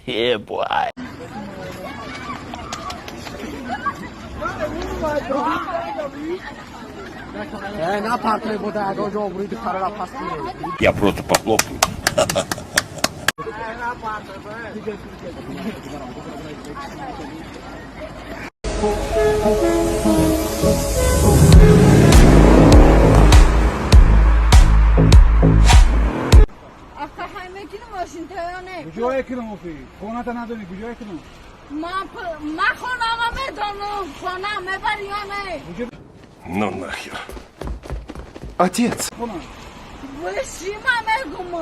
Yeah, boy. Я просто похлопаю. Куҷое кунам охи? Хоната надонӣ, куҷое кунам? Ман хонама медонам, хона мебарӣ ё не? Ну нахер. Отец. Хона. Виши ман мегум.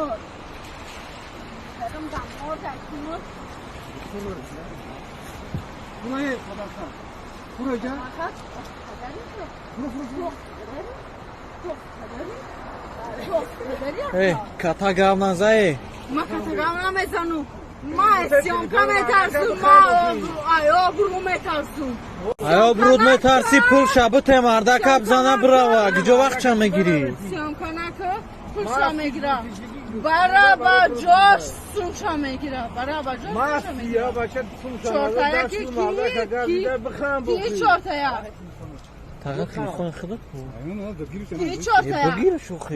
Хона е, падарсан. Фуро ҷа. Фуро, фуро, фуро. Эй, ката гав назае. Ма ката гав намезанам. Ма съёмка метарсум, ма ай обрӯ метарсум. Ай обрӯд метарси, пул шабуте мардака бзана бирава. Куҷо вақт ча мегирӣ? Съёмка нака, пул ша мегира. Бара ба ҷош сумша мегира. Бара ба ҷош сумша мегира. Чортая ки ки ки чортая. Таға телефон худат ку. Ки чортая. Бигир шӯхӣ.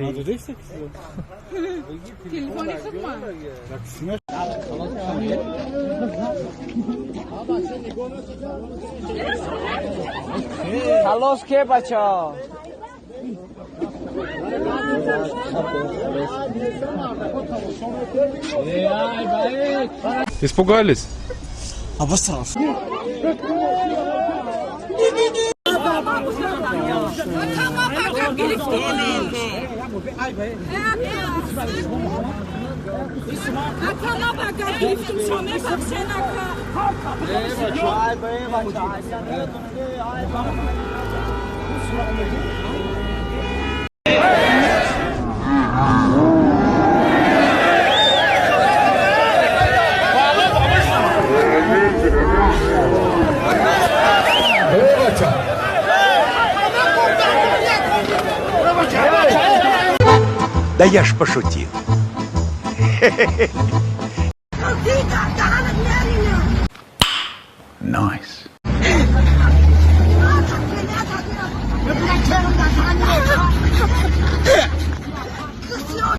Телефони худ ман. Халос ке, бача? Испугались? Обосрался. Да я ж пошутил. Nice.